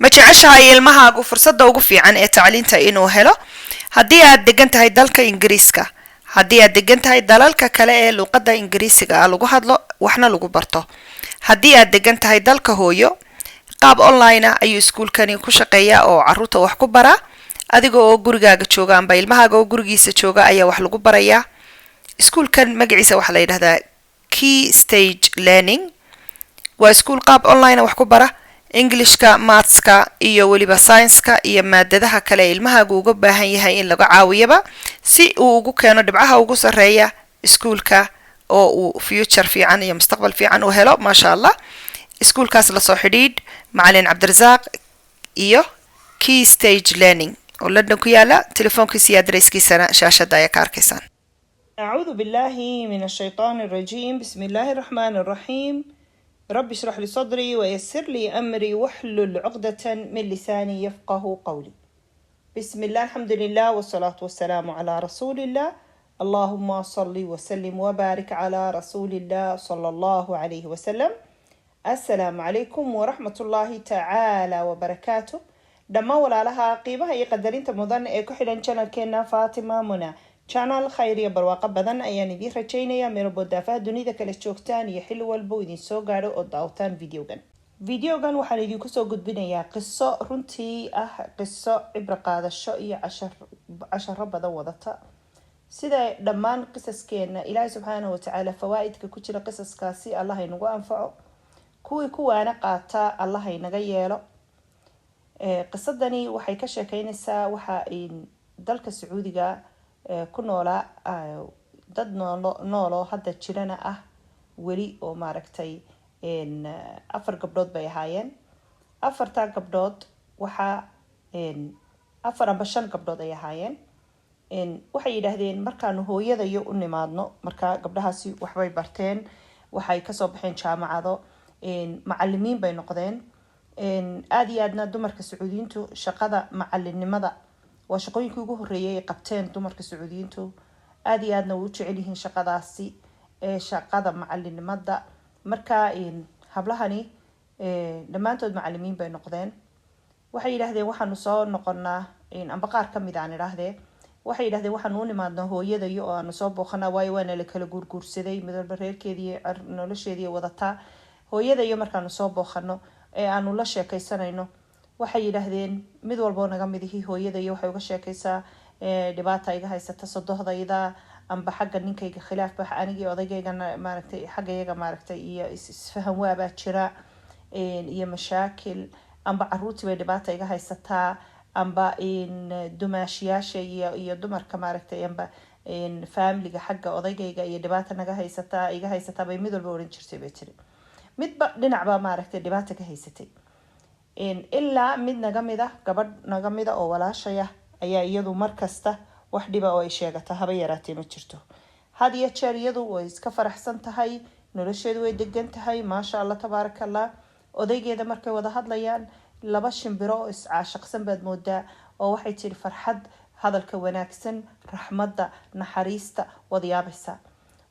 Ma jeceshahay ilmahaagu fursadda ugu fiican ee tacliinta inuu helo? Haddii aad degan tahay dalka Ingiriiska, haddii aad degan tahay dalalka kale ee luuqadda Ingiriisiga ah lagu hadlo waxna lagu barto, haddii aad degan tahay dalka hooyo, qaab online ah ayuu iskuulkani ku shaqeeyaa oo caruurta wax ku baraa. Adiga oo gurigaaga jooga amba ilmahaaga oo gurigiisa jooga ayaa wax lagu barayaa. Iskuulkan magaciisa waxaa la yidhahdaa Key Stage Learning. Waa iskuul qaab online wax ku bara Englishka, mathska iyo weliba science-ka iyo maadadaha kale ee ilmahaagu uga baahan yahay in laga caawiyaba, si uu ugu keeno dhibcaha ugu sarreeya iskuulka oo uu future fiican iyo mustaqbal fiican u helo, maasha Allah. Iskuulkaas lasoo xidhiidh Macalin Cabdirasaaq iyo Key Stage Learning oo London ku yaala. Telefoonkiisa iyo adresskiisana shaashada ayaa ka arkaysaan. أعوذ بالله من الشيطان الرجيم. بسم الله الرحمن الرحيم. رب اشرح لي صدري ويسر لي أمري واحلل عقدة من لساني يفقه قولي. بسم الله، الحمد لله، والصلاة والسلام على رسول الله. اللهم صل وسلم وبارك على رسول الله صلى الله عليه وسلم. السلام عليكم ورحمة الله تعالى وبركاته. Dhammaan walaalaha qiimaha iyo qadarinta mudan ee ku xidhan channelkeena Fatima Muna Channel, khayr iyo barwaaqo badan ayaan idiin rajaynaya meel walbo daafaha dunida kala joogtaan iyo xilli walba uu idin soo gaadho oo daawataan videogan. Videogan waxaan idinku soo gudbinayaa qiso runtii ah qiso cibro qaadasho iyo casharo badan wadata. Sida dhammaan qisaskeena, Ilaahay subxaanahu watacaala fawaa-idka ku jira qisaskaasi Allah inagu anfaco, kuwii kuwaana qaata Allah inaga yeelo. Qisadani waxay ka sheekeynaysaa waxa dalka Sacuudiga ku noolaa dad noolo nooloo hadda jirana ah weli oo maaragtay afar gabdhood bay ahaayeen. Afartaa gabdhood waxaa afar amba shan gabdhood ay ahaayeen. Waxay yidhaahdeen markaanu hooyadayo u nimaadno, marka gabdhahaasi waxbay barteen, waxay kasoo baxeen jaamacado, macalimiin bay noqdeen. Aada iyo aadna dumarka Sacuudiyiintu shaqada macalinimada waa shaqooyinkii ugu horeeyay ay qabteen dumarka Sacuudiyiintu. Aada iyo aadna way u jecel yihiin shaqadaasi, shaqada macalinimada. Marka hablahani dhammaantood macalimiin bay noqdeen. Waxay yidhaahdeen waxaanu soo noqonaa, amba qaar kamid aan idhaahdee, waxay yidhahdeen waxaanu u nimaadnaa hooyadayo oo aanu soo booqanaa, waayo waana la kala guurguursaday, mid walba reerkeedii nolosheedii wadataa. Hooyadayo markaanu soo booqano ee aanu la sheekaysanayno, waxay yidhaahdeen mid walboo naga mid ihi hooyadayo waxay uga sheekaysaa dhibaata iga haysata sodohdayda, amba xagga ninkayga khilaaf bax anigii odaygayga maaragtay, xaggayaga maaragtay iyo isfahan waabaa jira iyo mashaakil, amba caruurtii bay dhibaata iga haysataa, amba dumaashiyaasha iyo dumarka maaragtay, amba familiga xagga odaygayga iyo dhibaata naga haysataa, iga haysataa bay mid walba ohan jirtay, bay tiri. Midba dhinacba maaragtay dhibaata ka haysatay, ilaa mid naga mid ah, gabadh naga mida oo walaashaya ayaa iyadu markasta wax dhiba oo ay sheegata haba yaraatee ma jirto. Had iyo jeer iyadu way iska faraxsan tahay, nolosheedu way degan tahay, maasha Allah, tabaaraka Allah. Odaygeeda markay wada hadlayaan, laba shimbiro oo iscaashaqsan baad moodaa, oo waxay tiri farxad, hadalka wanaagsan, raxmadda, naxariista, wada yaabaysaa.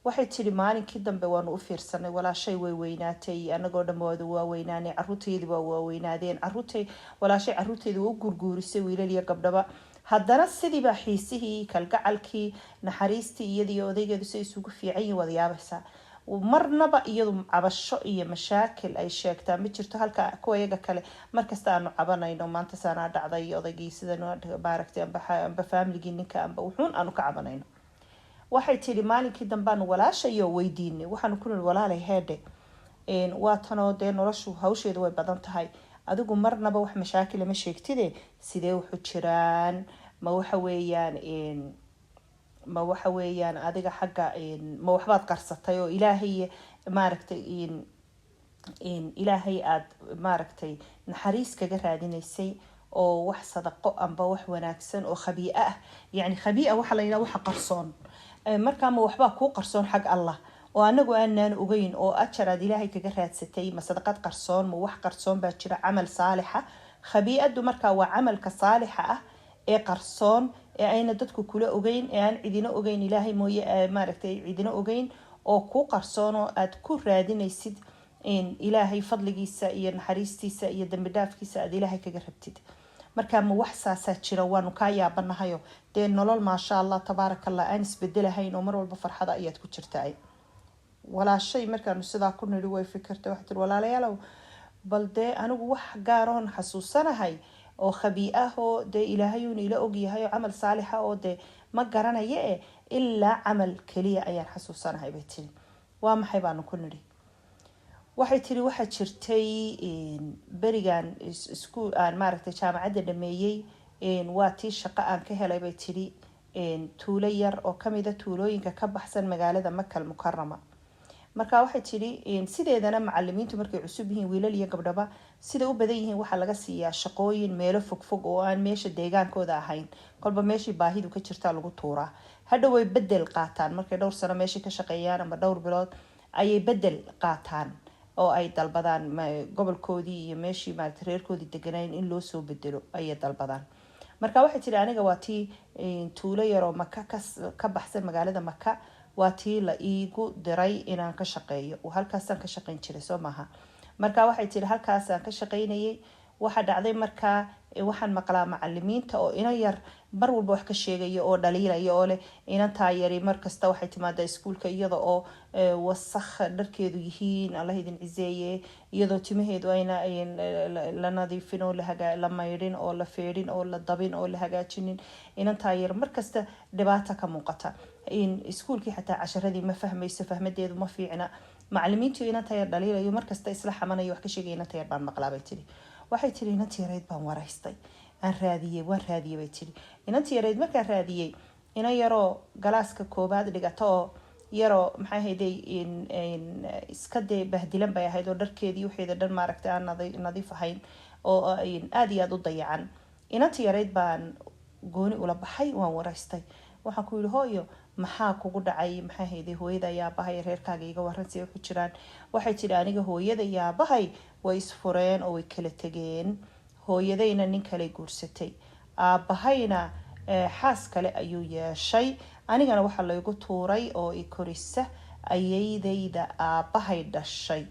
Waxay tiri maalinkii dambe waanu u fiirsanay, walaashay way weynaatay, anagoo dhan waadu waa weynaanay, caruurteedii waa waaweynaadeen, caruurtay walaashay caruurteedii waa u guurguurisay, wiilal iyo gabdhaba. Haddana sidiibaa xiisihii, kalgacalkii, naxariistii iyadii odaygeedu si isugu fiican yihin, wada yaabaysaa. Marnaba iyadu cabasho iyo mashaakil ay sheegtaa ma jirto, halka kuwa iyaga kale markasta aanu cabanayno, maanta saanaa dhacday, odaygii sidan maaragtay, amba faamiligii ninka, amba wuxuun aanu ka cabanayno. Waxay tidhi maalinkii dambeanu walaashayo weydiinay, waxaanu ku niri, "Walaalay, heedhe, waa tanoo dee noloshu hawsheedu way badan tahay, adigu marnaba wax mashaakila ma sheegtide, sidee wuxu jiraan? Ma waxa weeyaan adiga xagga ma waxbaad qarsatay oo Ilaahay maaragtay, Ilaahay aada maaragtay naxariis kaga raadinaysay oo wax sadaqo amba wax wanaagsan oo khabiia ah?" Yani khabiia waxaa la yidhaha waxa qarsoon. Markaa ma waxbaa kuu qarsoon xag Allah oo anagu aanaan ogeyn oo ajar aad Ilaahay kaga raadsatay? Ma sadaqad qarsoon, ma wax qarsoon baa jira, camal saalixa? Khabii'adu markaa waa camalka saalixa ah ee qarsoon ee ayna dadku kula ogeyn, ee aan cidina ogeyn, Ilaahay mooye, maaragtay, cidina ogeyn, oo kuu qarsoon oo aad ku raadinaysid. Ilaahay fadligiisa iyo naxariistiisa iyo dambi dhaafkiisa aada Ilaahay kaga rabtid. Marka ma wax saasaa jira? Waanu kaa yaabanahayo dee, nolol maasha Allah tabaaraka Allah aan isbedelahayn oo mar walba farxada ayaad ku jirtaa. Walaashay markaanu sidaa ku nidhi, way fikirtay. Waxay tiri, "Walaalayaalow, bal dee anigu wax gaaroon xasuusanahay oo khabii ah oo dee Ilaahayuuna ila ogyahay oo camal saalixa oo dee ma garanaya e, ilaa camal keliya ayaan xasuusanahay," bay tiri. "Waa maxay?" baanu ku nidhi. Waxay tiri, waxaa jirtay berigan isku aan maaragtay jaamacadda dhameeyey, waa tii shaqo aan ka helay, bay tidhi, tuulo yar oo kamida tuulooyinka ka baxsan magaalada Makal Mukarama. Marka waxay tidhi, sideedana macalimiintu markay cusub yihiin, wiilal iyo gabdhaba sida u badan yihiin, waxaa laga siiyaa shaqooyin meelo fogfog oo aan meesha deegaankooda ahayn. Kolba meeshii baahidu ka jirtaa lagu tuuraa. Hadhow way bedel qaataan. Markay dhowr sano meeshii ka shaqeeyaan ama dhowr bilood ayay bedel qaataan oo ay dalbadaan gobolkoodii iyo meeshii maarata reerkoodii deganayn in loo soo bedelo ayay dalbadaan. Marka waxay tihi, aniga waa tii tuulo yaroo Maka ka baxsan magaalada Maka waa tii la iigu diray inaan ka shaqeeyo. Halkaasaan ka shaqeyn jiray, soo maaha? Marka waxay tihi, halkaasaan ka shaqeynayay. Waxaa dhacday markaa, waxaan maqlaa macalimiinta oo inan yar mar walba wax ka sheegaya oo dhaliilaya oo leh, "Inantaa yari markasta waxay timaadaa iskuulka iyada oo wasakh dharkeedu yihiin, Allah idin ciseeye, iyadoo timaheedu ayna la nadiifin oo la maydhin oo la feedhin oo la dabin oo la hagaajinin. Inantaa yar markasta dhibaata ka muuqata. Iskuulkii xataa casharadii ma fahmayso, fahmadeedu ma fiicna." Macalimiintu inanta yar dhaliilayo, markasta isla xamanayo, wax ka sheegaya inanta yar baan maqlaa, bay tiri. Waxay tiri, inantii yarayd baan waraystay, aan raadiyey, waan raadiyey, bay tiri. Inantii yarayd markaan raadiyey, inan yaroo galaaska koobaad dhigata oo yaroo, maxay hayday, iska dee bahdilan bay ahayd oo dharkeedii waxeeda dhan maaragtay aan nadiif ahayn oo aada iyo aada u dayacan. Inantii yarayd baan gooni ula baxay, waan waraystay. Waxaan ku yihi, "Hooyo, maxaa kugu dhacay? Maxaa hayday, hooyada iyo aabahay, reerkaaga iga waran, see ku jiraan?" Waxay tiri, "Aniga hooyada iyo aabahay way isfureen oo way kala tegeen. Hooyadayna nin kale guursatay, aabahayna xaas kale ayuu yeeshay. Anigana waxaa laygu tuuray oo i korisa ayeydayda aabahay dhashay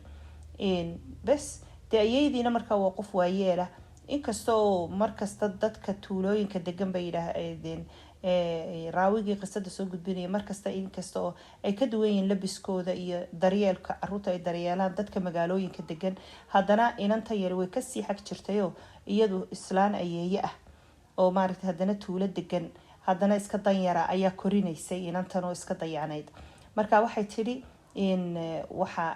bes. Dee ayeydiina markaa waa qof waayeela, inkasta oo markasta dadka tuulooyinka degan bay yidhaahdeen raawigii qisada soo gudbinaya, markasta inkasta oo ay ka duwan yihiin labiskooda iyo daryeelka caruurta ay daryeelaan dadka magaalooyinka degan, haddana inanta yar way kasii xag jirtayoo iyadu islaan ayeeye ah oo maaragtay haddana tuulo degan, haddana iska danyara ayaa korinaysay inantan oo iska dayacnayd. Marka waxay tidhi in waxa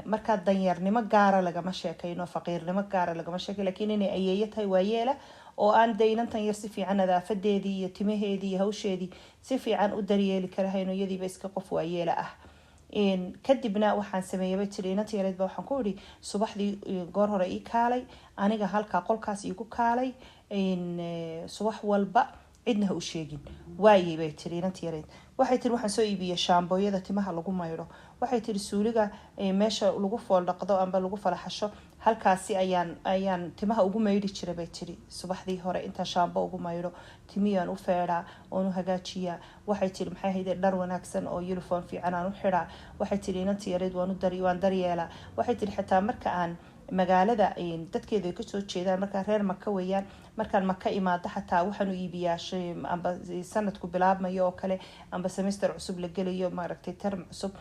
markaa danyarnimo gaara lagama sheekayno, faqiirnimo gaara lagama sheekay, laakiin inay ayeeyo tahay waayeela oo aan de inantan yar si fiican nadaafadeedii iyo timaheedii iyo hawsheedii si fiican u daryeeli karahayno, iyadiiba iska qof waayeela ah. Kadibna waxaan sameeyay," bay tiri, "inanta yareed ba waxaan ku idhi, subaxdii goor hore ii kaalay, aniga halkaa qolkaas iigu kaalay subax walba, cidna ha u sheegin." "Waayey," bay tiri inanta yareed. Waxay tiri, "Waxaan soo iibiyey shaambooyada timaha lagu maydho." Waxay tiri, "Suuliga meesha lagu fooldhaqdo amba lagu falaxasho halkaasi ayaan timaha ugu maydhi jiray," bay tiri. "Subaxdii hore intaan shaambo ugu maydho, timiyaan u feedhaa oon u hagaajiyaa." Waxay tiri, "Maxay hayde, dhar wanaagsan oo uniform fiican aan u xidhaa." Waxay tiri, "Inanta yareed waan daryeelaa." Waxay tiri, "Xitaa marka aan magaalada dadkeedu ay kasoo jeedaan, markaa reer Maka weeyaan, markaan Maka imaado xataa waxaan u iibiyaa amba sanadku bilaabmayo oo kale amba semester cusub la gelayo, maaragtay, term cusub,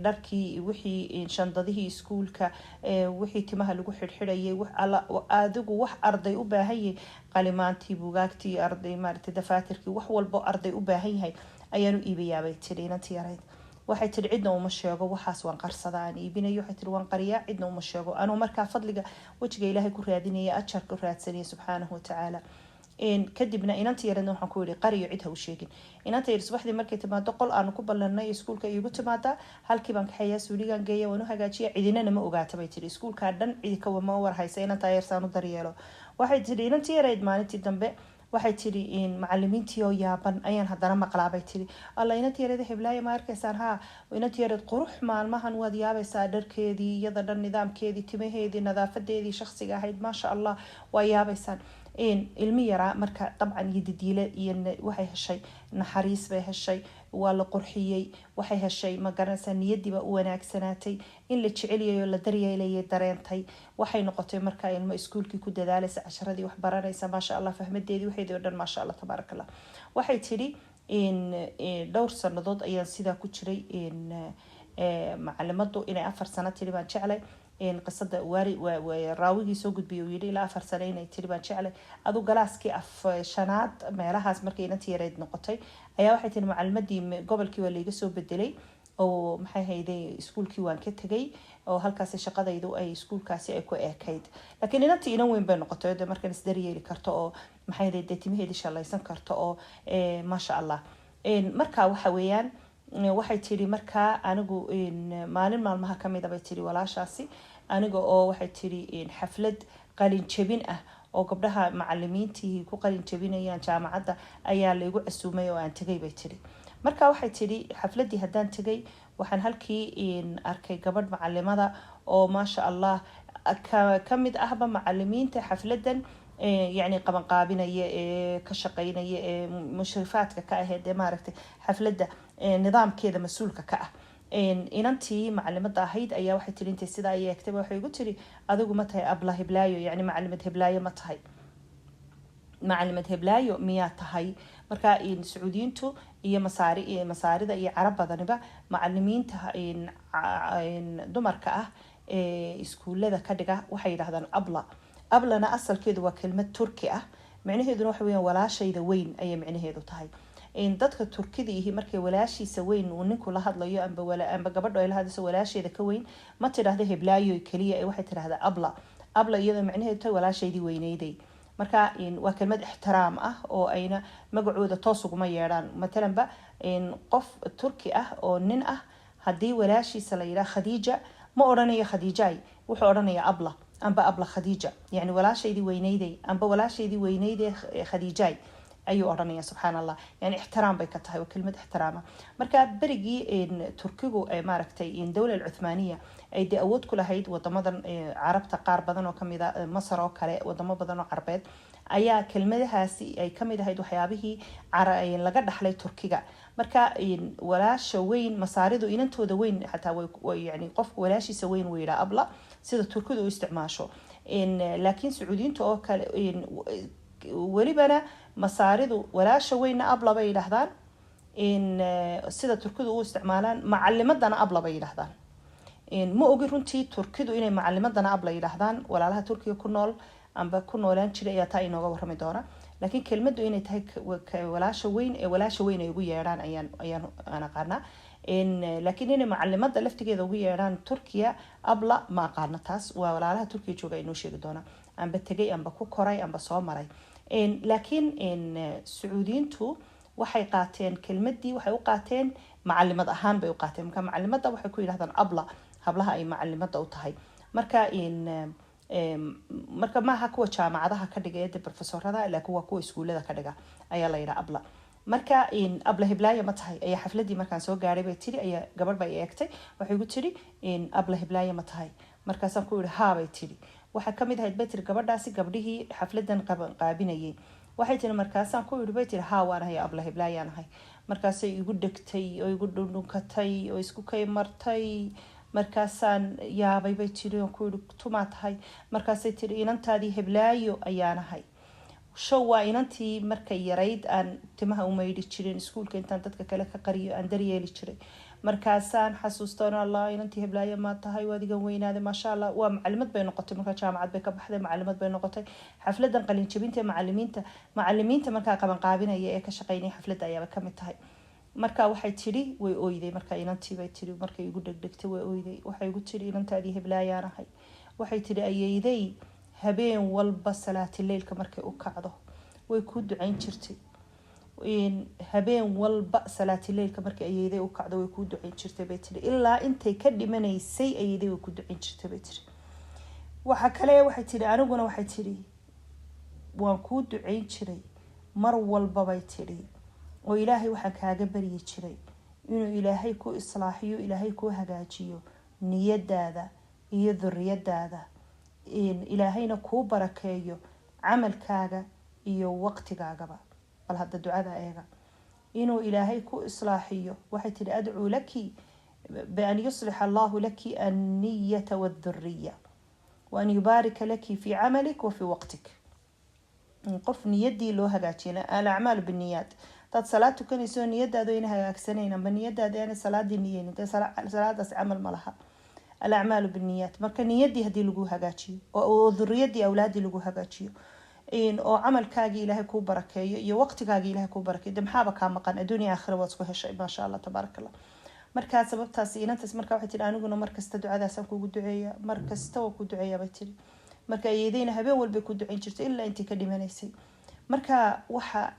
dharkii, wixii shandadihii iskuulka, wixii timaha lagu xidhxidhayay, adigu wax arday u baahan yahay, qalimaantii, bugaagtii arday, maaragtay, dafaatirkii, wax walbo arday u baahan yahay ayaan u iibiyaa," bay tiri inantii yarayd. Waxay tiri, "Cidna uma sheego waxaas, waan qarsadaa aan iibinayo." Waxay tiri, "Waan qariyaa, cidna uma sheego, anuu markaa fadliga wejiga Ilaahay ku raadinaya, ajarka u raadsanaya subxaanahu watacaala. Kadibna inanta yareedna waxaan ku yihi, qariyo, cid ha u sheegin. Inanta yar subaxdii markay timaado, qol aanu ku ballanay iskuulka iigu timaadaa, halkii baan kaxeeyaa, suuligaan geeya, waan u hagaajiya. Cidinana ma ogaata," bay tiri. "Iskuulkaa dhan cidi kawama warhaysa inantaa yarsaan u daryeelo." Waxay tiri, inantii yareyd maalintii dambe, waxay tiri, macalimiintii oo yaaban ayaan haddana maqlaa," bay tiri. "Alla, inantii yareed heblaaya ma arkaysaan? Haa, inantii yareed qurux maalmahan, waad yaabaysaa, dharkeedii, iyada dhan, nidaamkeedii, timaheedii, nadaafadeedii shaksiga ahayd, maasha Allah, waa yaabaysaan." Ilmi yaraa marka dabcan iyo didiile iyo waxay heshay naxariis bay heshay. Waa la qurxiyey, waxay heshay, ma garanaysaa, niyadiiba u wanaagsanaatay, in la jecelyayo, la daryeelayay dareentay. Waxay noqotay markaa ilmo iskuulkii ku dadaalaysa, casharadii wax baranaysa, maasha Allah, fahmadeedii, waxeedii oo dhan, maasha Allah, tabaaraka Allah. Waxay tidhi dhowr sanadood ayaan sidaa ku jiray. Macalimadu inay 4 sano tiri baan jeclay. Qisada raawigii soo gudbiyay uu yidhi ilaa 4 sano inay tiri baan jeclay. Adu galaaskii af shanaad meelahaas markay inantii yareyd noqotay ayaa waxay tiri macalimadii gobolkii waa layga soo bedelay oo, maxay hayday, iskuulkii waan ka tegay oo halkaasi shaqadaydu ay iskuulkaasi ay ku eekayd. Laakiin inantii inan weyn bay noqotay de markan isdaryeeli karto oo, maxay hayday, dee timaheedii shalaysan karto oo, maasha Allah. Marka waxa weeyaan, waxay tidhi markaa anigu maalin maalmaha kamid a, bay tidhi walaashaasi, aniga oo, waxay tidhi, xaflad qalin jebin ah oo gabdhaha macalimiintii ku qalin jebinayaan jaamacadda ayaa laygu casuumay oo aan tegay, bay tidhi. Marka waxay tidhi xafladii haddaan tegay, waxaan halkii arkay gabadh macalimada oo, maasha Allah, ka mid ahba macalimiinta xafladan yacni qabanqaabinaya ee ka shaqeynaya ee mushrifaadka ka ahayd ee, maaragtay, xafladda nidaamkeeda mas-uulka ka ah. Inantii macalimada ahayd ayaa, waxay tiri, intay sidaa ay eegtayba waxay igu tiri, "Adigu ma tahay abla heblaayo? Yacni macalimad heblaayo ma tahay? Macalimad heblaayo miyaa tahay?" Marka Sacuudiyiintu iyo Masaari iyo Masaarida iyo Carab badaniba macalimiinta dumarka ah ee iskuulada ka dhiga waxay yidhahdaan abla. Ablana asalkeedu waa kelmad Turki ah, micnaheeduna waxa weeyaan walaashayda weyn ayay micnaheedu tahay. Dadka Turkida ihi markay walaashiisa weyn uu ninku la hadlayo amba gabadho ay la hadlayso walaasheeda ka weyn, ma tidhaahda heblaayo keliya ee waxay tidhahdaa abla. Abla iyadoo micnaheedu tahay walaashaydii weyneyday. Marka waa kelmad ixtiraam ah oo ayna magacooda toos uguma yeedhaan. Matalanba qof Turki ah oo nin ah haddii walaashiisa la yidhaha Khadiija, ma odhanayo Khadiijay, wuxuu odhanaya abla amba abla Khadiija, yani walaashaydii weyneyday amba walaashaydii weyneyday Khadiijay ayuu odhanaya. Subxaan Allah, yani ixtiraam bay ka tahay, waa kelmad ixtiraama. Marka berigii Turkigu, maaragtay, dowla alcuthmaaniya ay dee awood ku lahayd wadamadan Carabta qaar badan oo kamid a, Masar oo kale, wadamo badan oo Carbeed, ayaa kelmadahaasi ay kamid ahayd waxyaabihii laga dhaxlay Turkiga. Marka walaasha weyn, Masaaridu inantooda weyn xataa, yani qofku walaashiisa weyn wuu yidhaa abla, sida Turkidu u isticmaasho. Laakiin Sacuudiyiinta oo kale, welibana Masaaridu walaasha weynna abla bay yidhaahdaan sida Turkidu u isticmaalaan, macalimadana abla bay yidhahdaan. Ma ogi runtii Turkidu inay macalimadana abla yidhaahdaan. Walaalaha Turkiga ku nool amba ku noolaan jiray ayaa taa inooga warami doona. Laakiin kelmadu inay tahay walaasha weyn ee walaasha weyn ay ugu yeedhaan ayaan aan aqaanaa. Laakiin inay macalimada laftigeeda ugu yeedhaan Turkiya abla, ma aqaano taas. Waa walaalaha Turkiya jooga inoo sheegi doona, amba tegay amba ku koray amba soo maray. Laakiin Sacuudiyiintu waxay qaateen kelmadii, waxay u qaateen macalimad ahaan bay u qaateen. Marka macalimada waxay ku yidhahdaan abla, hablaha ay macalimada u tahay. Marka maaha kuwa jaamacadaha ka dhiga ee profesorada, laakiin waa kuwa iskuulada ka dhiga ayaa la yidhaha abla. Marka "Abla hiblaayo ma tahay?" ayaa xafladii markaan soo gaaray, bay tiri, ayaa gabadh bay eegtay, waxay igu tiri, "Abla hiblaayo ma tahay?" Markaasaan ku yidhi, "Haa," bay tiri. Waxaa kamid ahayd, bay tiri, gabadhaasi gabdhihii xafladan qaabinayay. Waxay tiri, markaasaan ku yidhi, bay tiri, "Haa, waan ahay, abla hiblaayaan ahay." Markaasay igu dhegtay oo igu dhundhunkatay oo isku kay martay. Markaasaan yaabay, bay tiri, oon ku yidhi, "Tumaa tahay?" Markaasay tiri, "Inantaadii heblaayo ayaan ahay." Show waa inantii markay yarayd aan timaha u maydhi jirin iskuulka, intaan dadka kale ka qariyo aan daryeeli jiray. Markaasaan xasuustaan, "Allah, inantii heblaayo maa tahay? Waadigan weynaaday, maasha Allah, waa macalimad bay noqotay." Markaa jaamacad bay ka baxday, macalimad bay noqotay. Xafladan qalinjabinta macalimiinta markaa qabanqaabinaya ee ka shaqeynaya xafladda ayaaba kamid tahay. Marka waxay tidhi way oyday. Marka inantii, bay tidhi, markay igu dhegdhegtay way oyday. Waxay igu tidhi, "Inantaadii heblaayaan ahay." Waxay tidhi, "Ayeyday habeen walba salaatileylka markay u kacdo way kuu ducayn jirtay. Habeen walba salaatileylka markay ayeyday u kacdo way kuu ducayn jirtay," bay tiri. "Ilaa intay ka dhimanaysay ayeyday way ku ducayn jirtay," bay tiri. Waxa kale waxay tiri, "Aniguna," waxay tiri, "waan kuu ducayn jiray mar walba," bay tidhi, "oo Ilaahay waxaan kaaga baryi jiray inuu Ilaahay ku islaaxiyo, Ilaahay kuu hagaajiyo niyadaada iyo duriyadaada, Ilaahayna kuu barakeeyo camalkaaga iyo waqtigaagaba." Bal hadda ducada eega. Inuu Ilaahay ku islaaxiyo. Waxay tihi: "Adcuu laki bian yuslixa Allahu laki anniyata waalduriya, waan yubaarika laki fi camalik wa fi waqtik." Qof niyaddii loo hagaajiya. Alacmaalu binniyaat. Hadaad salaad tukanayso, niyadaadu ayna hagaagsanayn amba niyadaada aana salaadii niyeynin, dee salaadaas camal ma laha. Alacmaalu binniyaat. Marka niyaddii haddii lagu hagaajiyo oo duriyadii, awlaaddii lagu hagaajiyo, oo camalkaagii Ilaahay kuu barakeeyo iyo waqtigaagii Ilahay kuu barakeeyo, de maxaaba kaa maqan? Adduunya aakhira waad isku heshay, maasha Allah, tabaaraka Allah. Markaa sababtaas inantaas marka waxay tihi: "Aniguna markasta ducadaasaan kugu duceeya, markasta waa ku duceeya," bay tiri. Marka ayeedayna habeen walbay ku duceyn jirtay ilaa intii ka dhimanaysay. Marka waxa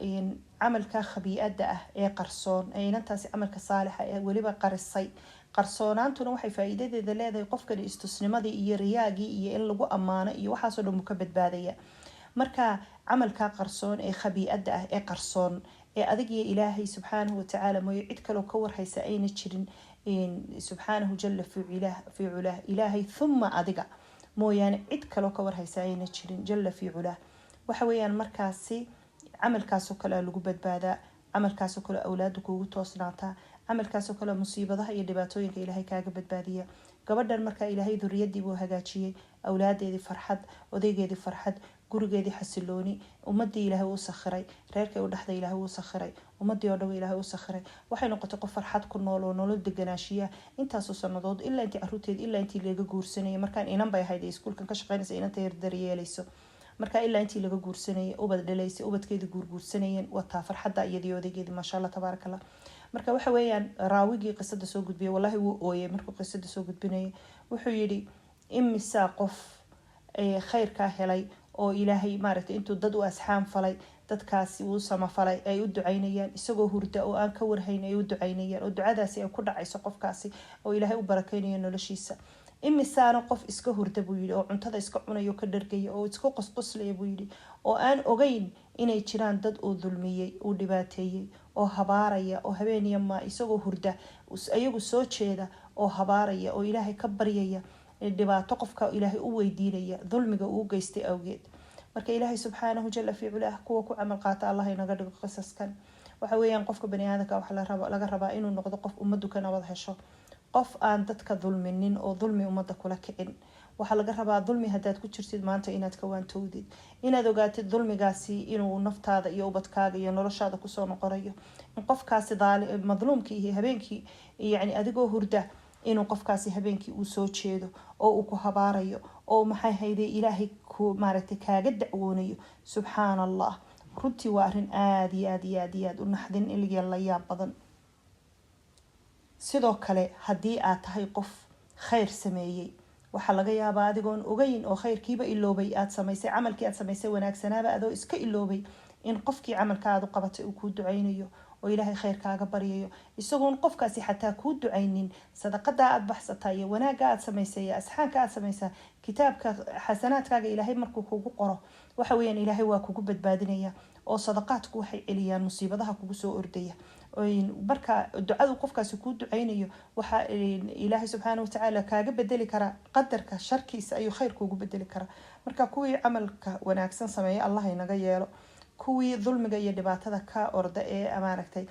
camalka khabii'ada ah ee qarsoon ee inantaasi camalka saalixa ee weliba qarisay, qarsoonaantuna waxay faa-iidadeeda leedahay qofkani istusnimadii iyo riyaagii iyo in lagu ammaano iyo waxaasoo dhan buu ka badbaadaya. Marka camalka qarsoon ee khabii'ada ah ee qarsoon ee adig iyo Ilaahay subxaanahu watacaala mooye cid kaloo ka warhaysa ayna jirin, subxaanahu jala fi culaah, Ilaahay thumma adiga mooyaane cid kaloo ka warhaysa ayna jirin, jala fi culaah, waxa weeyaan markaasi camalkaasoo kale lagu badbaadaa, camalkaasoo kale awlaada kuugu toosnaataa, camalkaasoo kale musiibadaha iyo dhibaatooyinka Ilaahay kaaga badbaadiya. Gabadhan markaa Ilaahay duriyadii buu hagaajiyey, awlaadeedii farxad, odaygeedii farxad, gurigeedii xasilooni, ummadii Ilaahay uu sakhiray, reerkay u dhexday Ilaahay uu sakhiray, ummadii oo dhan Ilaahay uu sakhiray. Waxay noqotay qof farxad ku nool oo nolol deganaashiya intaasoo sanadood, ilaa intii caruurteed, ilaa intii laga guursanayay. Markaan inan bay ahayd ee iskuulkan ka shaqeynaysa, inanta yar daryeelayso. Marka ilaa intii laga guursanayay, ubad dhalaysay, ubadkeedii guurguursanayeen, wataa farxadda iyadii odaygeedii, maasha Allah, tabaaraka Allah. Marka waxa weeyaan raawigii qisada soo gudbiyay, wallahi wuu ooyay markuu qisada soo gudbinayay. Wuxuu yidhi: "Imisaa qof khayrkaa helay oo Ilaahay maaragtay intuu dad u asxaan falay, dadkaasi uu samafalay, ay u ducaynayaan isagoo hurda oo aan ka warhayn, ay u ducaynayaan oo ducadaasi ay ku dhacayso qofkaasi oo Ilaahay u barakeynayo noloshiisa. Imisaana qof iska hurda," buu yidhi, "oo cuntada iska cunayo, ka dhargaya oo iska qosqoslaya," buu yidhi, "oo aan ogeyn inay jiraan dad uu dulmiyey, uu dhibaateeyey oo habaaraya, oo habeeniya ma isagoo hurda ayagu soo jeeda oo habaaraya oo Ilaahay ka baryaya dhibaato, qofka Ilaahay u weydiinaya dulmiga uu geystay awgeed." Marka Ilaahay subxaanahu jala fi culaah kuwa ku camal qaata Allah inaga dhigo. Qisaskan waxa weeyaan qofka bani aadamka waxaa laga rabaa inuu noqdo qof ummaddu ka nabad hesho, qof aan dadka dulminin oo dulmi ummadda kula kicin. Waxaa laga rabaa dulmi haddaad ku jirtid maanta inaad ka waantowdid, inaad ogaatid dulmigaasi inuu naftaada iyo ubadkaaga iyo noloshaada kusoo noqonayo, in qofkaasi madluumkii iyo habeenkii, yacni adigoo hurda, inuu qofkaasi habeenkii uu soo jeedo oo uu ku habaarayo oo maxay hayday Ilaahay ku maaragtay kaaga dacwoonayo. Subxaan Allah, runtii waa arrin aada iyo aada iyo aada iyo aada u naxdin iliga la yaab badan. Sidoo kale haddii aad tahay qof khayr sameeyey, waxaa laga yaabaa adigoon ogeyn oo khayrkiiba iloobay aada samaysay, camalkii aad samaysay wanaagsanaaba adoo iska iloobay, in qofkii camalka aad u qabatay uu kuu ducaynayo oo Ilaahay khayr kaaga baryayo, isagoon qofkaasi xataa kuu ducaynin. Sadaqada aad baxsataa iyo wanaagga aad samaysay iyo asxaanka aad samaysaa, kitaabka xasanaadkaaga Ilaahay markuu kugu qoro, waxa weeyaan Ilaahay waa kugu badbaadinaya, oo sadaqaadku waxay celiyaan musiibadaha kugu soo ordaya. Marka ducadu qofkaasi kuu ducaynayo, waxaa Ilaahay subxaana watacaala kaaga bedeli karaa qadarka sharkiisa ayuu khayr kuugu bedeli karaa. Marka kuwii camalka wanaagsan sameeya Allah inaga yeelo, kuwii dulmiga iyo dhibaatada ka orda ee maaragtay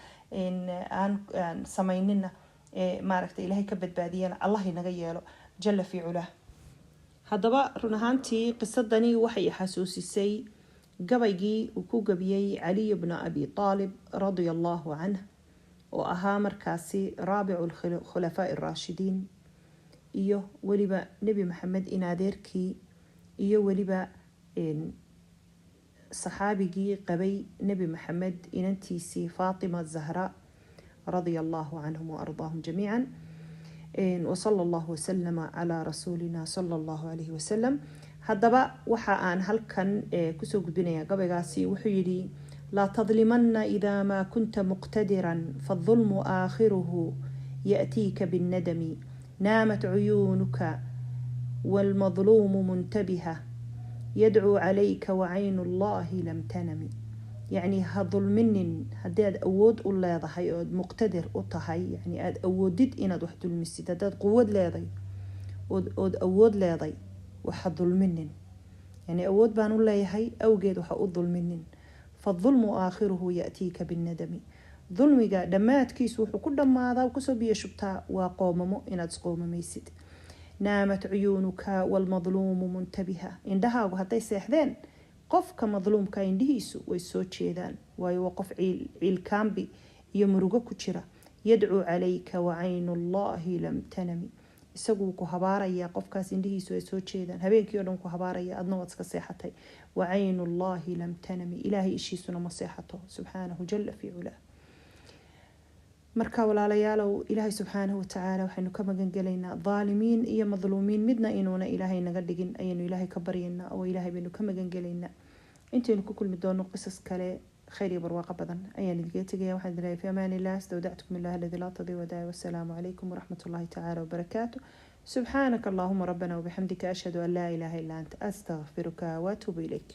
aan samaynina ee maaragtay Ilaahay ka badbaadiyana Allah inaga yeelo, jala fi culaah. Haddaba run ahaantii qisadani waxay xasuusisay gabaygii uu ku gabiyey Caliy bna Abi Aalib radia Allahu canh, oo ahaa markaasi raabicu khulafaa'i araashidiin, iyo weliba Nebi Maxamed in adeerkii, iyo weliba saxaabigii qabay Nebi Maxamed inantiisii Faatima Zahra, radia Allahu canhum wa ardaahum jamiica, wasala Allahu wasalama calaa rasuulina sala Allahu calayhi wasalam. Haddaba waxa aan halkan kusoo gudbinayaa gabaygaasi. Wuxuu yidhi: "Laa tadlimanna idaa maa kunta muqtadiran, faadulmu aakhiruhu ya'tiika binnadami. Naamat cuyuunuka waalmadluumu muntabiha, yadcuu calayka wacaynu Allahi lam tanami." Yacni ha dulminin haddii aad awood u leedahay ood muqtadir u tahay, yani aada awoodid inaad wax dulmisid. Haddaad quwad leeday ood awood leeday, waxa dulminin. Yani awood baan u leeyahay awgeed waxa u dulminin. "Fadulmu aakhiruhu ya'tiika binnadami." Dulmiga dhammaadkiisu wuxuu ku dhammaadaa, kusoo biyo shubtaa, waa qoomamo, inaad isqoomamaysid. Naamat cuyuunuka waalmadluumu muntabiha. Indhahaagu hadday seexdeen, qofka madluumka indhihiisu way soo jeedaan, waayo waa qof ciilkaambi iyo murugo ku jira. Yadcuu calayka wacaynu llahi lam tanami. Isaguu ku habaarayaa, qofkaas indhihiisu ay soo jeedaan, habeenkii o dhan ku habaaraya, adna waad iska seexatay. Wacaynu llahi lam tanami, Ilaahay ishiisuna ma seexato, subxaanahu jala fi culaa. Marka walaalayaalow, Ilaahay subxaanahu watacaala waxaynu ka magan gelaynaa dhaalimiin iyo madluumiin midna inuuna Ilaahay naga dhigin ayaynu Ilaahay ka baryaynaa, oo Ilaahay baynu ka magan gelaynaa. Intaynu ku kulmi doono qisas kale, khayr iyo barwaaqo badan ayaan idinkaga tegaya. Waxaan idin leeyahay fi amaan illah. Astawdactukum illah aladi laa tadiic wadaaya. Wasalaamu calaykum waraxmat ullahi tacaala wabarakaatu. Subxaanaka allahuma rabbana wabixamdika, ashhadu an laa ilaaha illa anta, astaqfiruka waatuubu ilayk.